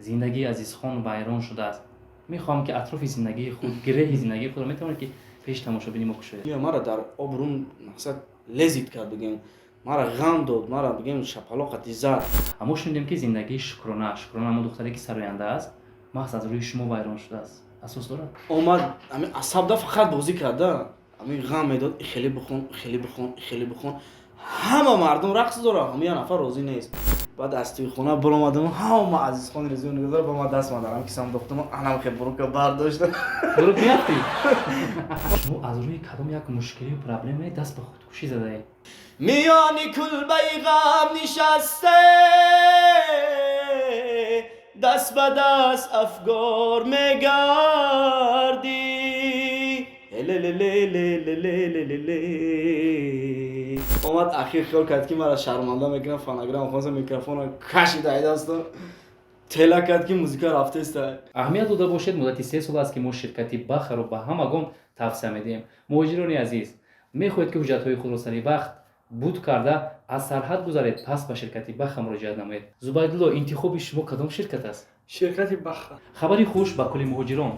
Зиндагии Азизхон вайрон шудааст. Мехоҳам, ки атрофи зиндагии худ, гиреҳи зиндагии худро метавонед, ки пеши тамошобини мо кушоед. Мара дар обрӯм, мақсад, лезить кард, бигем, мара ғам дод, мара, бигем, шапалоқати зад. Мо шунидем, ки зиндагии Шукрона, Шукрона ҳамон духтаре, ки сароянда аст, маҳз аз рӯи шумо вайрон шудааст. Асос дорад? Омад, ҳамин асабда фақат бозӣ карда, ҳамин ғам медод: хеле бихон, хеле бихон, хеле бихон. Ҳама мардум рақс дорад, ҳама, як нафар розӣ нест. Баъд аз туи хона баромадам, ҳама Азизхони резио нигоҳ ба ма, даст мадарам, кисам дохтам, анам хе бурука бардоштам. Бурук мерафтӣ? Шумо аз рӯи кадом як мушкилию проблеме даст ба худкушӣ задаед? Миёни кулбаи ғам нишаста, даст ба даст афгор мегардӣ. Лелелелелелелеле. Омад, ахир хиёл кард, ки мара шарманда мекунам. Фонограмма хоста, микрофона кашида ай дастам, тела кард, ки музика рафтеста. Аҳамият дода бошед, муддати 3 сол аст, ки мо ширкати Бахаро ба ҳамагон тавсия медиҳем. Муҳоҷирони азиз, мехоҳед, ки ҳуҷҷатҳои худро сари вақт буд карда, аз сарҳад гузаред? Пас ба ширкати Баха муроҷиат намоед. Зубайдулло, интихоби шумо кадом ширкат аст? Ширкати Баха. Хабари хуш ба кулли муҳоҷирон.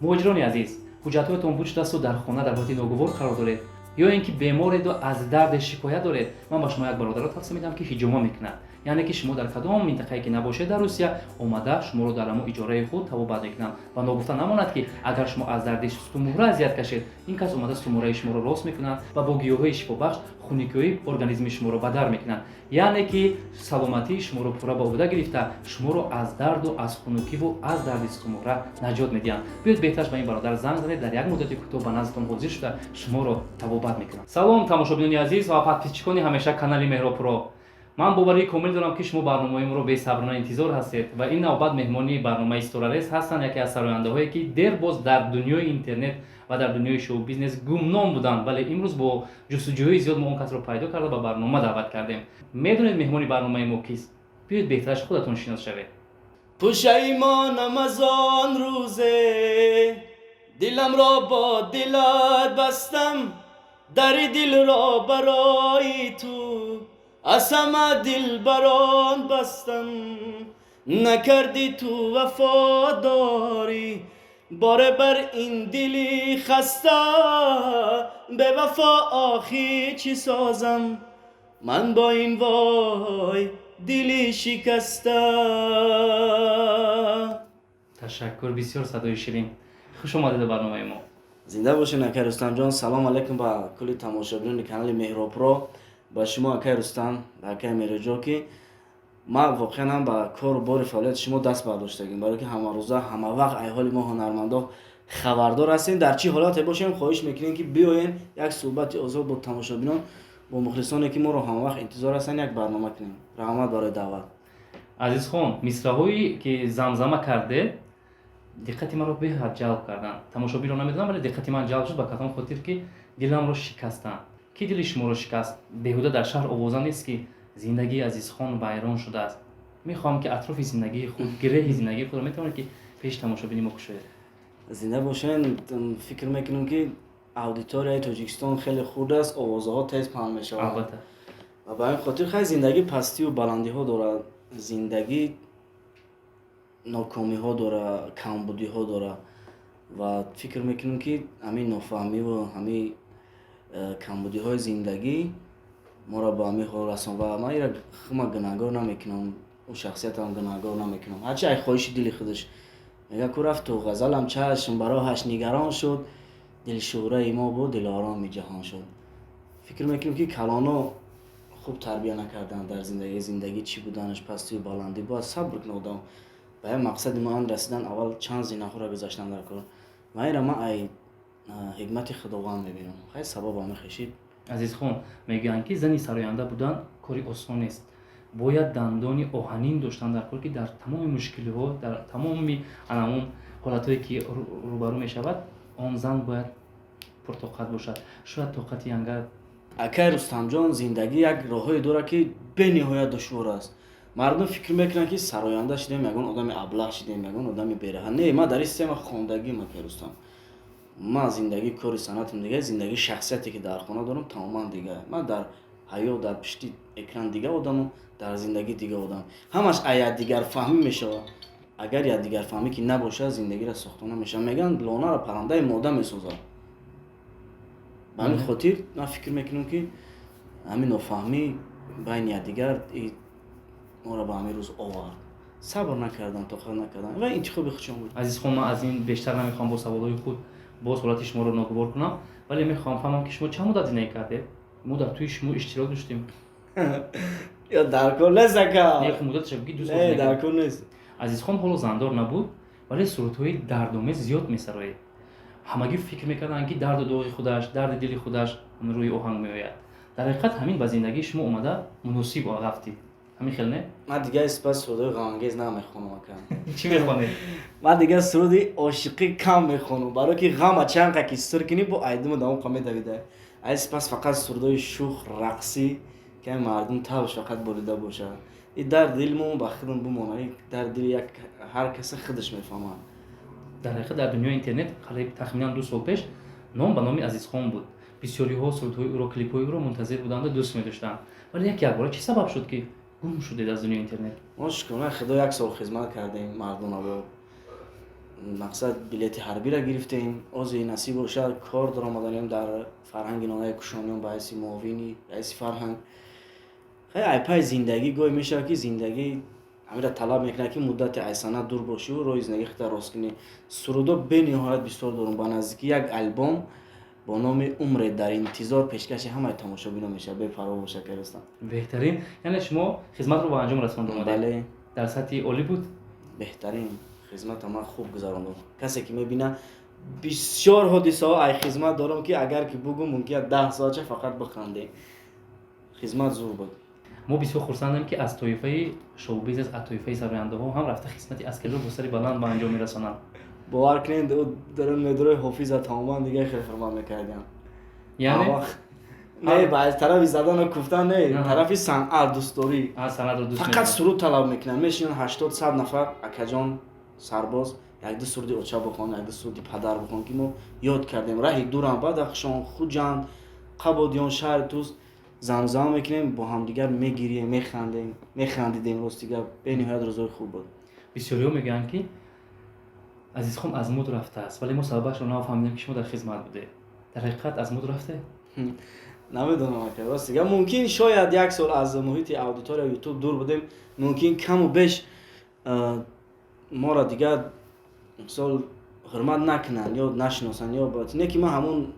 Муҳоҷирони азиз, ҳуҷҷатҳоятон буд шудасту дар хона дар ҳолати ногувор қарор доред ё ин ки бемореду аз дарде шикоят доред, ман ба шумо як бародарро тавсия медиҳам, ки ҳиҷома мекунад. Яъне ки шумо дар кадом минтақае ки набошед дар Русия, омада шуморо дар ҳамон иҷораи худ табобат мекунанд. Ва ногуфта намонад, ки агар шумо аз дарди сутунмуҳра азият кашед, ин кас омада сутунмуҳраи шуморо рост мекунад ва бо гиёҳҳои шифобахш хуникиҳои организми шуморо бадар мекунад. Яъне ки саломатии шуморо пурра ба ӯҳда гирифта, шуморо аз дарду аз хунукиву аз дарди сутунмуҳра наҷот медиҳанд. Биёед, беҳтараш ба ин бародар занг занед, дар як муддати кӯтоҳ ба наздатон ҳозир шуда, шуморо табобат мекунанд. Салом, тамошобинони азиз ва подписчикони ҳамеша канали Меҳробпуро. Ман боварии комил дорам, ки шумо барномаи моро бесаброна интизор ҳастед. Ва ин навбат меҳмони барномаи Ситорарез ҳастанд яке аз сарояндаҳое, ки дербоз дар дунёи интернет ва дар дунёи шоу-бизнес гумном буданд, вале имрӯз бо ҷустуҷӯҳои зиёд мо он касро пайдо карда, ба барнома даъват кардем. Медонед, меҳмони барномаи мо кист? Биёед, беҳтараш худатон шинос шавед. Пушаймонам аз он рӯзе, диламро бо дилат бастам, дари дилро барои ту аз ҳама дилбарон бастам. Накардӣ ту вафодорӣ боре бар ин дили хаста. Бевафо охир чӣ созам ман бо ин вой дили шикаста? Ташаккур, бисёр садои ширин. Хуш омадед ба барномаи мо. Зинда бошед, акай Рустамҷон. Салом алейкум ба кулли тамошобинони канали Меҳробро, ба шумо, акай Рустам, ба акай Мероҷо, ки ман воқеан ҳам ба кору бори фаъолияти шумо даст бардоштагим, барое ки ҳамарӯза, ҳамавақт айҳоли мо ҳунармандо хабардор ҳастем. Дар чӣ ҳолате бошем, хоҳиш мекунем, ки биёем, як суҳбати озод бо тамошобинон, бо мухлисоне, ки моро ҳамавақт интизор ҳастанд, як барнома кунем. Раҳмат барои даъват. Азизхон, мисраҳое ки замзама кардед, диққати маро беҳад ҷалб карданд. Тамошобинро намедонам, вале диққати ман ҷалб шуд. Ба кадом хотир ки диламро шикастанд? Ки дили шуморо шикаст? Беҳуда дар шаҳр овоза нест, ки зиндагии Азизхон вайрон шудааст. Мехоҳам, ки атрофи зиндагии худ, гиреҳи зиндагии худро метавонед, ки пеши тамошобини мо кушоед. Зинда бошен. Фикр мекунам, ки аудиторияи Тоҷикистон хеле хурд аст, овозаҳо тез паҳн мешаванд. Албатта. Ва ба ҳамин хотир, хай, зиндагӣ пастию баландиҳо дорад, зиндагӣ нокомиҳо дорад, камбудиҳо дорад. Ва фикр мекунам, ки ҳамин нофаҳмиву ҳамин камбудиҳои зиндагӣ моро ба ҳамин ҳол расон. Ва ман ира хума гунаҳгор намекунам, ӯ шахсиятам гунаҳгор намекунам. Ҳарчи ай хоҳиши дили худаш мега ку рафту ғазалам чашм ба роҳаш нигарон шуд, дилшӯраи мо буд, дилороми ҷаҳон шуд. Фикр мекунем, ки калоно хуб тарбия накарданд дар зиндагӣ. Зиндагӣ чӣ буданаш, пастию баландӣ, бояд сабр кунад одам. Ба як мақсади муайян расидан аввал чанд зинаҳоро гузаштан дар кор. Ва инро ман ай ҳикмати Худованд мебинам. Хай, сабаб ҳама хешид. Азизхон, мегӯянд, ки зани сароянда будан кори осон нест. Бояд дандони оҳанин доштан дар кор, ки дар тамоми мушкилиҳо, дар тамоми анамон ҳолатҳое, ки рӯбарӯ мешавад, он зан бояд пуртоқат бошад. Шояд тоқати янга Акай Рустамҷон, зиндагӣ як роҳҳое дорад, ки бениҳоят душвор аст. Мардум фикр мекунанд, ки сароянда шудем, ягон одами аблаҳ шудем, ягон одами бераҳа. Не, ман дар ин система хондагим, акай Рустам. Ман зиндагии кори санъатам дига, зиндагии шахсияте, ки дар хона дорам, тамоман дига. Ман дар ҳаёт, дар пишти экран дига одамам, дар зиндагӣ дига одам. Ҳамаш ая дигарфаҳмӣ мешавад. Агар якдигарфаҳмӣ ки набошад, зиндагиро сохта намешавад. Мегӯянд, лонаро паррандаи мода месозад. Ба ҳамин хотир ман фикр мекунам, ки ҳамин нофаҳмӣ байни якдигар моро ба ҳамин рӯз овард. Сабр накардан, тоқат накардан ва интихоби худшон буд. Азизхон, ман аз ин бештар намехоҳам бо саволҳои худ боз ҳолати шуморо ногувор кунам, вале мехоҳам фаҳмам, ки шумо чанд муддат зиндагӣ кардед? Мо дар тӯи шумо иштирок доштем. Ё дар кор нест, ака. Не, муддатша ки 2 сол. Не, дар кор нест. Азизхон ҳоло зандор набуд, вале сурудҳои дардомез зиёд месароед. Ҳамагӣ фикр мекарданд, ки дарду доғи худаш, дарди дили худаш рӯи оҳанг меояд. Дар ҳақиқат, ҳамин ба зиндагии шумо омада муносиб гафтид, ҳамин хел не? Ман дигар сипас сурудҳои ғамангез намехонам, ака. Чӣ мехонед? Ман дигар суруди ошиқӣ кам мехонам, барое ки ғама чанқа ки сур кунӣ, бо айдуму дамоқа медавида. Ай сипас фақат сурудҳои шух, рақсӣ, ки мардум табш фақат болида бошад. И дар дили мо ба худам бимонад, дар дили як ҳар касе худаш мефаҳмад. Дар ҳақиқат, дар дунёи интернет қариб тахминан 2 сол пеш ном ба номи Азизхон буд. Бисёриҳо сурудҳои ӯро, клипҳои ӯро мунтазир буданду дӯст медоштанд, вале як якбора чӣ сабаб шуд, ки гум шудед аз дунёи интернет? Мо, шукрона Худо, як сол хизмат кардем мардонабо. Мақсад, билети ҳарбиро гирифтем. Ози насиб бошад, кор даромаданем дар фарҳанги ноҳияи Кушониён ба ҳайси муовини раиси фарҳанг. Хай, айпай зиндагӣ гоҳе мешавад, ки зиндагӣ ҳамира талаб мекунад, ки муддати айсана дур бошиву роҳи зиндагӣ худта рост кунӣ. Сурудо бениҳоят бисёр дорум. Ба наздикӣ як албом бо номи «Умре дар интизор» пешкаши ҳамаи тамошобино мешавад. Бепарво бошад, Рустам. Беҳтарин. Яъне шумо хизматро ба анҷом расонда омадед? Бале. Дар сатҳи олӣ буд? Беҳтарин хизмата ман хуб гузарондам. Касе ки мебина, бисёр ҳодисаҳо ай хизмат дорам, ки агар ки бугум, мумкин 10 соатча фақат бихандем. Хизмат зур буд. Мо бисёр хурсандем, ки аз тоифаи шоу-бизнес, аз тоифаи сарояндаҳо ҳам рафта хизмати аскариро бо сари баланд ба анҷом мерасонанд. Бовар кунед, дарун медрои Ҳофиза тамоман дигар хеле ҳурмат мекардиам. Яъне? Не, ба тарафи задану куфтан не, тарафи санъат дӯстдорӣ. Санъатро дӯст. Фақат суруд талаб мекунанд. Мешинанд 80-100 нафар: «Акаҷон сарбоз, якду суруди оча бихон, якду суруди падар бихон, ки мо ёд кардем раҳи дурам, Бадахшон, Хуҷанд, Қабодиён, шаҳри Туз замзама мекунем, бо ҳамдигар мегирем, механдем, механдидем». Рости гап, бениҳоят рӯзои хуб буд. Бисёриҳо мегӯянд, ки Азизхон аз муд рафтааст, вале мо сабабашро нафаҳмидем, ки шумо дар хизмат будед. Дар ҳақиқат аз муд рафте? Намедонам, ака, рости гап, мумкин, шояд як сол аз муҳити аудитория Ютуб дур будем, мумкин каму беш моро дигар мисол ҳурмат накунанд ё нашиносанд, ё не ки ман ҳамун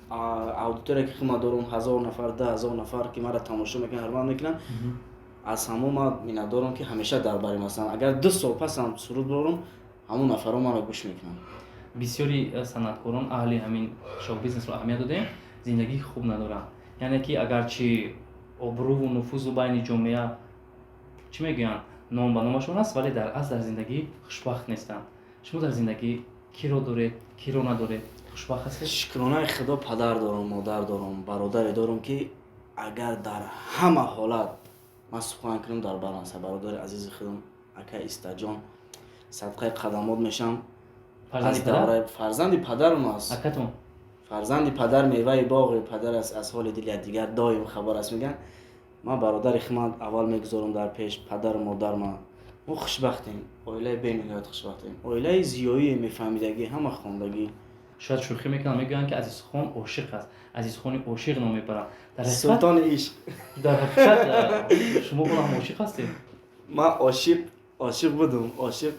аудитория, ки хума дорум, 1000 нафар, 10 000 нафар, ки маро тамошо мекунанд, ҳурмат мекунанд, аз ҳамон ман миннатдорам, ки ҳамеша дар барим ҳастанд. Агар 2 сол пасам суруд борам, ҳамон нафарҳо маро гӯш мекунанд. Бисёри санъаткорон, аҳли ҳамин шоу-бизнесро аҳамият додем, зиндагии хуб надоранд. Яъне ки агарчи обрӯву нуфузу байни ҷомеа, чӣ мегӯянд, ном ба номашон аст, вале дар асл дар зиндагӣ хушбахт нестанд. Шумо дар зиндагӣ киро доред, киро надоред? Хушбахт ҳастед? Шукронаи Худо, падар дорам, модар дорам, бародаре дорам, ки агар дар ҳама ҳолат ман сухан кунам, дар барам аст. Бародари азизи худам, ака Истаҷон, садқаи қадамот мешам. Фарзанди падар? Фарзанди падарам аст. Акатон? Фарзанди падар меваи боғи падар аст, аз ҳоли дили якдигар доим хабар аст, мегӯянд. Ман бародари худман аввал мегузорам дар пеш падару модарма. Мо хушбахтем, оилаи бениҳоят хушбахтем, оилаи зиёие, мефаҳмидагӣ, ҳама хондагӣ. Шояд шӯхӣ мекунанд, мегӯянд, ки Азизхон ошиқ аст, Азизхони ошиқ ном мебаранд. Дар ҳақиқат Султони ишқ. Дар ҳақиқат, шумо ҳам ошиқ ҳастед? Ман ошиқ будум. Ошиқ,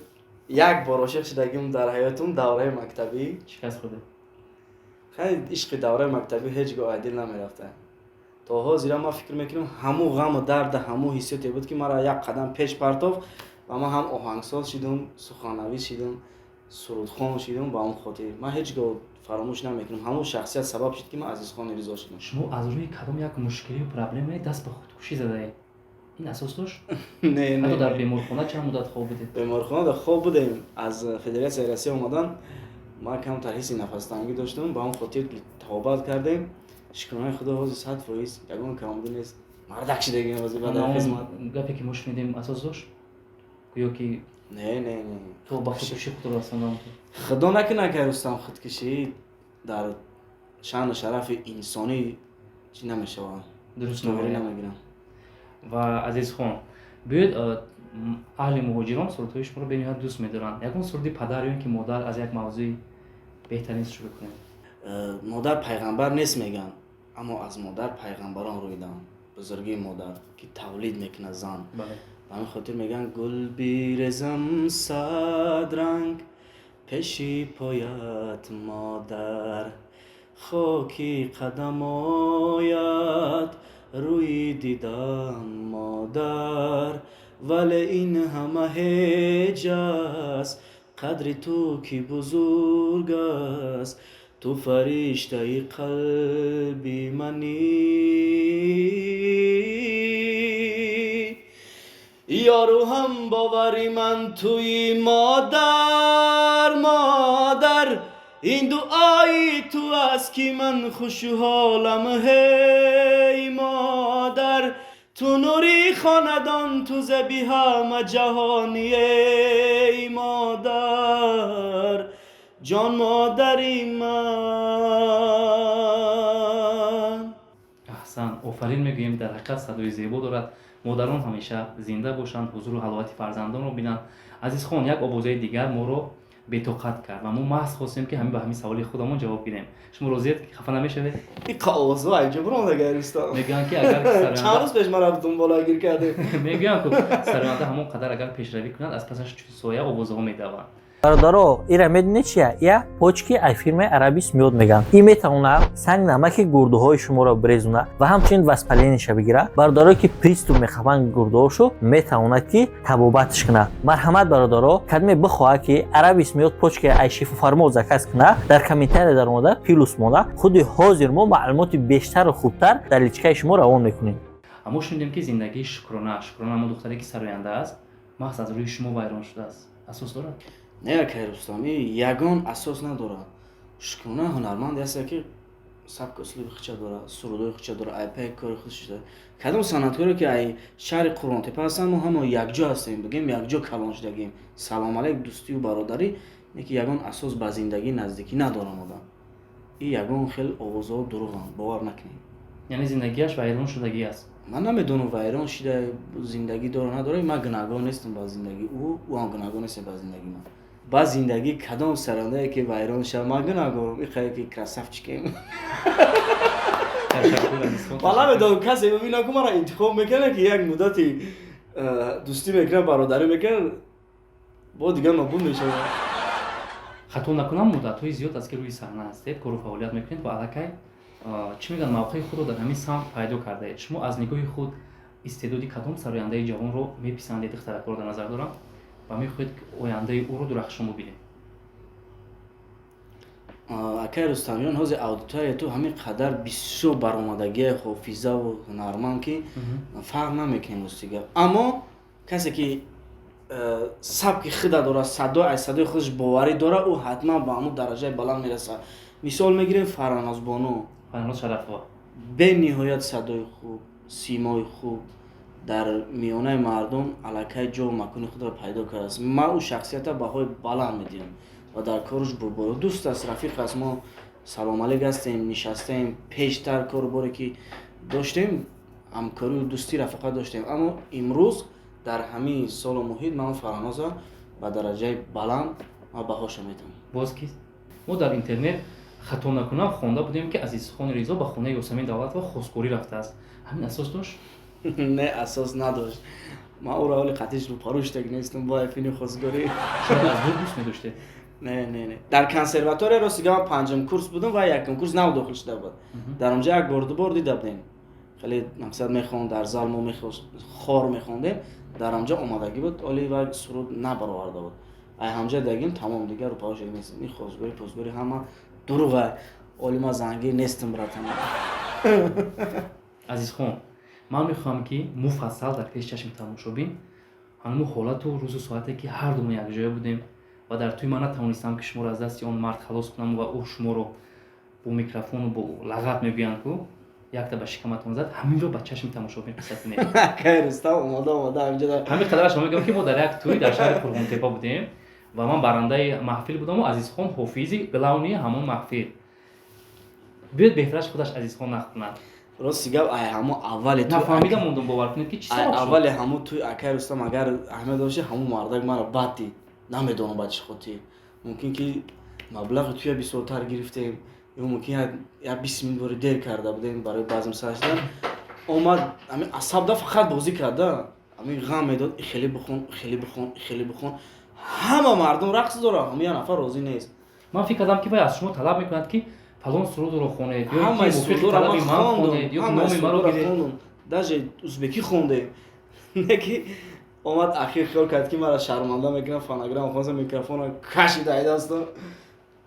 як бор ошиқ шудагим дар ҳаётум, давраи мактабӣ. Шикаст хӯрдед? Хай, ишқи давраи мактабӣ ҳеҷ гоҳ айдил намерафта. То ҳозира ман фикр мекунам, ҳамун ғаму дарда, ҳамун ҳиссиёте буд, ки маро як қадам пеш партофт ва ман ҳам оҳангсоз шудум, суханнавис шудум, сурудхон шудум. Ба он хотир ман ҳеҷ гоҳ фаромӯш намекунам, ҳамун шахсият сабаб шуд, ки ман Азизхони Ризо шудам. Шумо аз рӯи кадом як мушкилию проблеме даст ба худкушӣ задаед? Ин асос дошт? Не. Ҳатто дар Не. беморхона чанд муддат хоб будед? Беморхонада хоб будем. Аз Федератсияи Россия омадан, ман камтар ҳисси нафастангӣ доштам, ба он хотир табобат кардем. Шукронаи Худо, ҳозир 100%, ягон камбудӣ нест, мардак шидагим ҳозир баъд аз хизмат. Гапе ки мо шунидем, асос дошт? Гӯё ки Не, не, не. То ба худкушӣ худро расондам. Худо накунад, ка Рустам, худкушӣ дар шаъну шарафи инсонӣ чӣ намешавад. Дуруст. Тоғрӣ намегирам. Ва Азизхон Биёед, аҳли муҳоҷирон сурудҳои шуморо бениҳоят дӯст медоранд. Ягон суруди падар ё ин ки модар, аз як мавзӯи беҳтарин шурӯъ кунем. Модар пайғамбар нест мегӯянд, аммо аз модар пайғамбарон рӯиданд. Бузургии модар, ки тавлид мекунад зан. Ба ҳамин хотир мегӯянд: гул бирезам сад ранг пеши поят, модар, хоки қадамоят рӯи дидам, модар, вале ин ҳама ҳеҷ аст, қадри ту ки бузург аст, ту фариштаи қалби манӣ. Ёру ҳам бовари ман туи, модар, модар, ин дуои ту аст, ки ман хушҳолам, ҳей модар, ту нури хонадон, ту зеби ҳама ҷаҳони, эй модар ҷон, модари ман. Аҳсан, офарин мегӯем. Дар ҳақиқат садои зебо дорад. Модарон ҳамеша зинда бошанд, ҳузуру ҳаловати фарзандонро бинанд. Азизхон, як овозаи дигар моро бетоқат кард ва мо маҳз хостем, ки ҳамин ба ҳамин саволи худамон ҷавоб гирем. Шумо розиед, хафа намешавед? Иқа овозҳо айҷо биромада, Рустам. Мегӯянд, ки агар чанд рӯз пеш мара дунболагир кардем. Мегӯянд, ку сароянда ҳамон қадар агар пешравӣ кунад, аз пасаш чун соя овозаҳо медаванд. Бародаро, ира медонед чия? Я почки ай фирмаи Арабис Миёд мегӯянд. Ин метавонад санг намаки гурдуҳои шуморо бирезонад ва ҳамчунин воспаление ша бигирад. Бародарое, ки приступ мехӯранд гурдуҳошо, метавонад, ки табобатш кунад. Марҳамат, бародаро, кадме бихоҳад, ки Арабис Миёд почки ай Шифофармо заказ кунад, дар комментария даромада плюс монда, худи ҳозир мо маълумоти бештару хубтар дар личка и шумо равон мекунем. Мо шунидем, ки зиндагии Шукрона, Шукрона ҳамон духтаре, ки сароянда аст, маҳз аз рӯи шумо вайрон шудааст. Асос дорад? Не, акай Рустамӣ, ягон асос надорад. Шукрона ҳунарманде аст, ки сабку услуби худша дорад, сурудҳои худша дорад, айпаи кори худш дорад. Кадом санъаткоре, ки ай шаҳри Қурғонтепа ҳастанд, мо ҳама якҷо ҳастем, бигем, якҷо калон шудагем. Салом алейк, дӯстию бародарӣ, не ки ягон асос ба зиндагӣ наздикӣ надорам одам. И ягон хел овозҳо дурӯғанд, бовар накунед. Яъне зиндагиаш вайрон шудагӣ аст? Ман намедонам, вайрон шида зиндагӣ дора, надора. Ман гунаҳгор нестам ба зиндагии ӯ, ӯ ҳам гунаҳгор нест ба зиндагии ман. Ба зиндагӣ кадом сарандае, ки вайрон шавад, ман гунаҳгорам? Иқае ки красавчик ем. Ташаккур, Азизхон. Ман намедонам, касе бибинам, ку маро интихоб мекунад, ки як муддати дӯстӣ мекунад, бародарӣ мекунад, бо дигар нобуд мешавад. Хато накунам, муддатҳои зиёд аст, ки рӯи саҳна ҳастед, кору фаъолият мекунед ва аллакай, чӣ мегӯянд, мавқеи худро дар ҳамин самт пайдо кардаед. Шумо аз нигоҳи худ истеъдоди кадом сарояндаи ҷавонро меписандед, духтаракҳоро дар назар дорам, ва мехоҳед ояндаи ӯро дурахшон бубинед? Акай Рустамҷон, ҳозир аудитория ту ҳамин қадар бисёр баромадагии ҳофизаву ҳунарманд, ки фарқ намекунем, рости гап. Аммо касе, ки сабки худа дорад, садо аз садои худаш боварӣ дорад, ӯ ҳатман ба ҳамун дараҷаи баланд мерасад. Мисол мегирем Фаранозбону. Фарҳноз Шарафова. Бениҳоят садои хуб, симои хуб, дар миёнаи мардум аллакай ҷову макони худро пайдо кардааст. Ман ӯ шахсията баҳои баланд медиҳам ва дар кораш бурборо. Дӯст аст, рафиқ аст, мо саломалек ҳастем, нишастаем. Пештар кору боре, ки доштем, ҳамкорию дӯстӣ, рафоқат доштем, аммо имрӯз дар ҳамин солу муҳит ман Фараноза ба дараҷаи баланд ман баҳоша медиҳам. Боз кист? Мо дар интернет, хато накунам, хонда будем, ки Азизхони Ризо ба хонаи Ёсамин Давлатова хостгорӣ рафтааст. Ҳамин асос дошт? Не, асос надошт. Ман ӯро ҳоли қатиш рӯпарӯ шудаги нестам бо фини хостгорӣ. Шояд аз дур дӯст медоштед? Не, не, не, дар консерватория, рости гап, ман панҷум курс будам ва якум курс нав дохил шуда буд. Дар онҷа як бор, ду бор дида будем. Хеле, мақсад, мехонд дар зал, мо хор мехондем, дар онҷа омадагӣ буд, оли ва суруд набароварда буд. Ай ҳамҷа дагим, тамом, дигар рӯпарӯ шудаги нестем. Ин хостгорӣ, постгорӣ ҳама дурӯға. Оли ман зангир нестам, братан. Азизхон, ман мехоҳам, ки муфассал дар пеши чашми тамошобин ҳамун ҳолату рӯзу соате, ки ҳарду мо якҷоя будем ва дар тӯи ман натавонистам, ки шуморо аз дасти он мард халос кунам ва ӯ шуморо бо микрофону бо лағат, мегӯянд ку, якта ба шикаматон зад, ҳаминро ба чашми тамошобин қисса кунед. Акай Рустам, омода, омода ҳамҷа. Ҳамин қадараш ма мегӯям, ки мо дар як тӯй дар шаҳри Қурғонтепа будем ва ман барандаи маҳфил будаму Азизхон ҳофизи главный ҳамон маҳфил. Биёед, беҳтараш худаш Азизхон нақл кунад. Рости гап, ай ҳамо аввали нафаҳмида мондум, бовар кунед, ки чӣ сабаб шуд. Аввали ҳамо туй акай Рустам, агар аҳамият дошти, ҳамо мардак маро бад дид. Намедонам, ба чӣ хотир. Мумкин ки маблағи туя бисёртар гирифтем ё мумкин як 20 минут бори дер карда будем барои базм сар шудан. Омад, ҳамин асабда фақат бозӣ карда, ҳамин ғам медод: хеле бихон, хеле бихон, хеле бихон. Ҳама мардум рақс дорад, ҳама, як нафар розӣ нест. Ман фикр кардам, ки вай аз шумо талаб мекунад, ки фалон сурудро хонед ё ки мувофиқи талаби ман хонед ё ки номи маро гиред. Даже узбекӣ хондем. Не ки омад, ахир хиёл кард, ки мара шарманда мекунам. Фонограмма хоста, микрофона кашид ай дастам,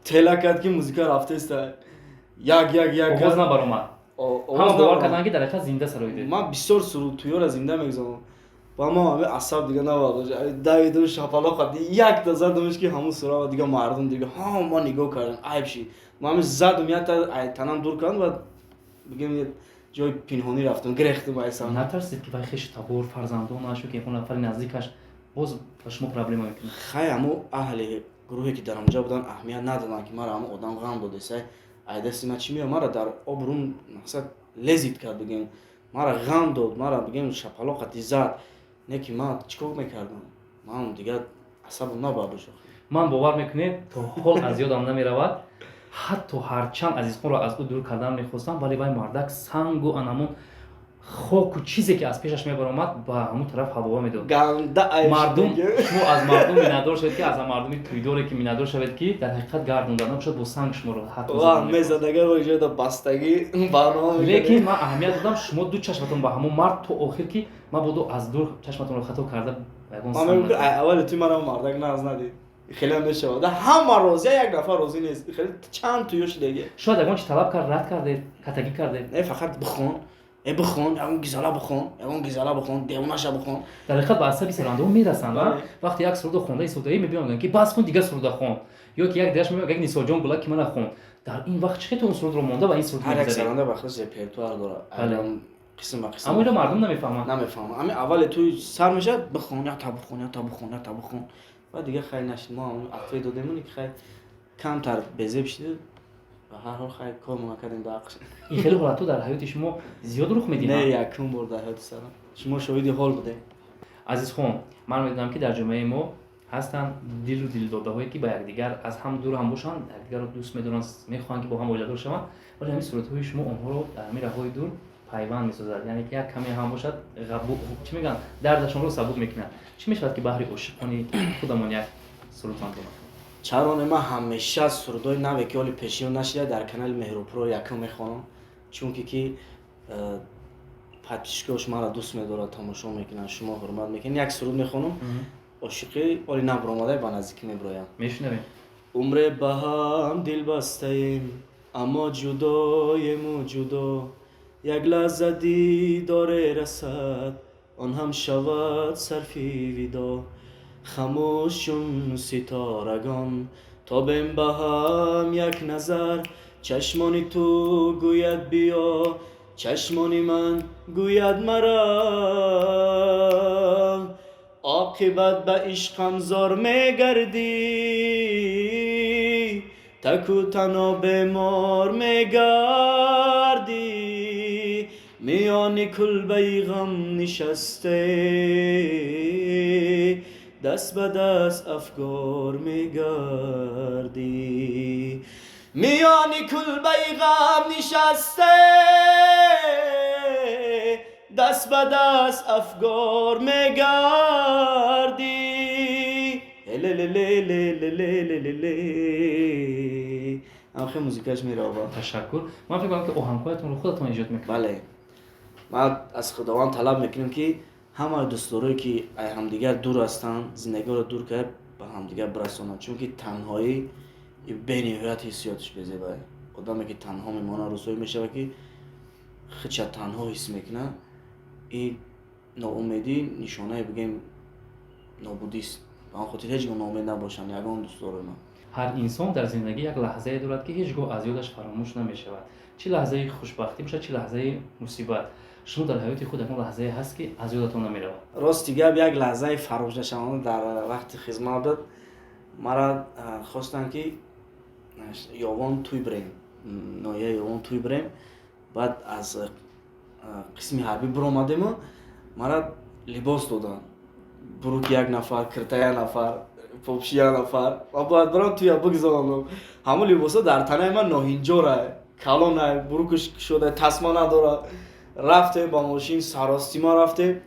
тела кард, ки музика рафтеста, як як як. Овоз набаромад. Ҳама бовар карданд, ки дар ҳақиқат зинда сароидед. Ман бисёр суруд туёра зинда мегузорам ва ма ҳами асаб дига набардошт. Давиду шапалоқ якта задамш, ки ҳамун сурава дига мардум дига ҳама нигоҳ кардем, айб шид. Ма ҳами задум, якта танам дур кардам ва бигем, ҷои пинҳонӣ рафтам, гирехтам айсам. Натарсид, ки вай хешу табор, фарзандонаш ё ки ягон нафари наздикаш боз ба шумо проблема мекунад? Хай, ҳамо аҳли гурӯҳе, ки дар онҷа буданд, аҳамият надоданд, ки мара ҳамо одам ғам додесай. Ай дасти ман чӣ меояд? Мара дар обрӯм, мақсад, лезить кард, бигем, мара ғам дод, мара, бигем, шапалоқати зад. Не ки ман чӣ кор мекардам? Ман дигар асабам набардошт. Ман, бовар мекунед, то ҳол аз ёдам намеравад. Ҳатто ҳарчанд Азизхонро аз ӯ дур кардан мехостам, вале вай мардак сангу анамон хоку чизе, ки аз пешаш мебаромад, ба ҳамун тараф ҳавова медод. Мардум, шумо аз мардум миннатдор шавед, ки аз мардуми туйдоре, ки миннатдор шавед, ки дар ҳақиқат гардонда набошад, бо санг шуморо. Лекин ман аҳамият додам, шумо ду чашматон ба ҳамон мард то охир, ки мабодо аз дур чашматонро хато карда. Аввали туй мара мардак нағз надид. Хеле мешавад, ҳама розия, як нафар розӣ нест. Хеле чанд туё шудаги. Шояд ягон чи талаб кард, рад кардед, катагӣ кардед? Не, фақат бихон, э бихон, ягон гизала бихон, ягон гизала бихон, девонаша бихон. Дар ҳақиқат ба асаби сарандаҳо мерасанд. Вақте як сурудо хонда истодаӣ, мебиён, мегӯянд, ки бас кун, дигар суруда хон, ё ки як дигаш мебиён, як Нисоҷон гула, ки мана хон. Дар ин вақт чӣ хел он сурудро монда ва ин суруд? Ҳар як саранда ба худ репертуар дорад, қисм ба қисм. Аммо иро мардум намефаҳманд. Намефаҳманд. Ҳамин аввале туй сар мешавад: бихон, як та бихон, як та бихон, як та бихон. Баъд дига хай нашид. Мо ответ додем, ки хай, камтар безеб шид. Ба ҳар ҳол, хай, кор накардем дар ақш. Ин хеле ҳолатҳо дар ҳаёти шумо зиёд рух медиҳанд? Не, якум бор дар ҳаёти сарам. Шумо шоҳиди ҳол будем. Азизхон, ман медонам, ки дар ҷомеаи мо ҳастанд дилу дилдодаҳое, ки ба якдигар аз ҳам дур ҳам бошанд, якдигарро дӯст медоранд, мехоҳанд, ки бо ҳам оиладор шаванд, вале ҳамин суратҳои шумо онҳоро дар ҳамин раҳҳои дур пайванд месозад, яъне ки як каме ҳам бошад, чӣ мегӯянд, дардашонро сабук мекунад. Чӣ мешавад, ки баҳри ошиқони худамон як суруд мандона? Чаро не? Ман ҳамеша сурудҳои наве, ки ҳоли пешино нашида, дар канали Меҳрубпуро якум мехонам, чунки ки подписчикош маро дӯст медорад, тамошо мекунанд, шумо ҳурмат мекунед. Як суруд мехонам, ошиқӣ, оли набаромада, ба наздикӣ мебироям. Мешунавем. Умре ба ҳам дилбастаем, аммо ҷудоему ҷудо. Як лаҳза дидоре расад, он ҳам шавад сарфи видо. Хамӯш чун ситорагон тобем ба ҳам як назар. Чашмони ту гӯяд биё, чашмони ман гӯяд мара. Оқибат ба ишқам зор мегардӣ, таку тано бемор мегардӣ. Миёни кулбаи ғам нишасте, даст ба даст афгор мегардӣ. Миёни кулбаи ғам нишасте, даст ба даст афгор мегардӣ. Лелелелелелелеле. Ам хеле музикаш мерава. Ташаккур. Ман фикр кунам, ки оҳангҳоятонро худатон эҷод мекунед. Бале, ман аз Худованд талаб мекунем, ки ҳамаи дӯстдорое, ки ай ҳамдигар дур ҳастанд, зиндагиро дур кард, ба ҳамдигар бирасонанд, чунки танҳоӣ бениҳоят ҳиссиётиш безебай. Одаме, ки танҳо мемонад, рӯзҳое мешавад, ки худша танҳо ҳис мекунад. И ноумедӣ нишонае, бигем, нобудист. Ба он хотир ҳеҷ гоҳ ноумед набошанд ягон дӯстдорои ман. Ҳар инсон дар зиндагӣ як лаҳзае дорад, ки ҳеҷ гоҳ аз ёдаш фаромӯш намешавад, чӣ лаҳзаи хушбахтӣ бошад, чӣ лаҳзаи мусибат. Шумо дар ҳаёти худ ягон лаҳзае ҳаст, ки аз ёдатон намеравад? Рости гап, як лаҳзаи фаромӯшнашаванда дар вақти хизмат буд. Мара хостанд, ки Ёвон туй бирем, ноҳияи Ёвон туй бирем. Баъд аз Қисми ҳарбӣ биромадему, мара либос доданд: бурук як нафар, кирта як нафар, попши як нафар, ва бояд барам туя бигзаронам. Ҳамон либосҳо дар танаи ман ноҳинҷора, калонай, бурукаш кушода, тасма надора. Рафтем ба мошин, саростима рафтем.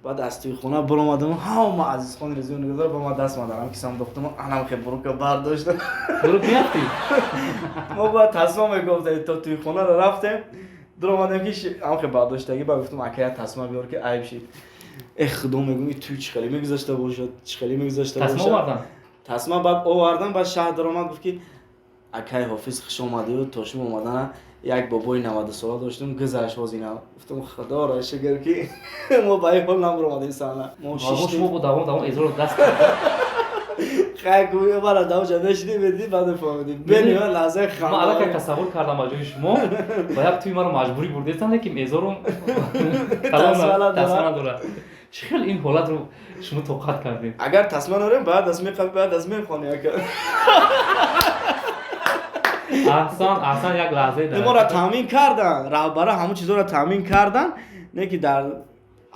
Баъд аз туи хона биромадам, ҳама Азизхони Резиё нигоҳ ба ма, даст мадарам кисам дохтам, анам хе бурука бардоштам. Бурук мерафтӣ? Мо бояд тасма мегуфтем. То туи хонаро рафтем, дуромадем, ки ҳамхе бардоштагӣ. Ба гуфтам: «Ака, я тасма биёр, ки айб шид». Э, худо, мегӯм, и туй чӣ хеле мегузашта бошад, чӣ хеле мегузашта Тасма бошад. Овардан. Тасма баъд овардан. Баъд шаҳр даромад, гуфт, ки: «Акай Ҳофиз, хуш омадию». То шумо омадана як бобои 90-сола доштум, гузашт. Ҳозина гуфтам: «Худоро шукр, ки мо ба ин ҳол набаромадем саҳна». Мо Ва шумо бо давом давом эзоро даст хай гӯё бара давҷа мешидим, медидим, баъд мефаҳмидим. Бениҳоят лаҳзаи Ман аллакай ханда. тасаввур кардам, ба ҷои шумо ба як туи маро маҷбурӣ бурдестанд, лекин эзорум Тасма надорад. тасма надорад. Чӣ хел ин ҳолатро шумо тоқат кардед? Агар тасма нарем, баъд аз меқаб, баъд аз мехони, ака. Аҳсан, аҳсан, як лаҳзаи дар Моро таъмин кардан, раҳбара ҳамон чизоро таъмин кардан, не ки дар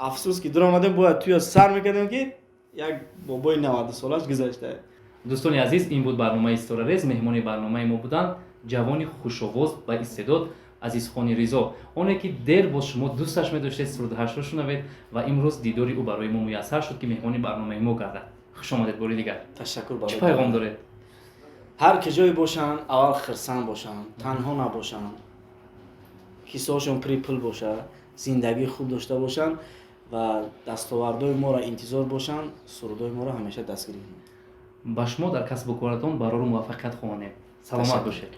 афсӯс, ки дуромадем, бояд туя сар мекардем, ки як бобои 90-солаш гузашта. Дӯстони азиз, ин буд барномаи Ситорарез. Меҳмони барномаи мо буданд ҷавони хушовоз ва истеъдод Азизхони Ризо, оне ки дер боз шумо дӯсташ медоштед сурудҳашро шунавед, ва имрӯз дидори ӯ барои мо муяссар шуд, ки меҳмони барномаи мо гардад. Хуш омадед бори дигар. Ташаккур. Чӣ пайғом доред? Ҳар ки ҷое бошанд, аввал хирсанд бошанд, танҳо набошанд, кисоашон пури пул бошад, зиндагии хуб дошта бошанд ва дастовардҳои моро интизор бошанд, сурудҳои моро ҳамеша дастгирӣ кунанд. Ба шумо дар касбу коратон барору муваффақият хоҳонем. Саломат бошед.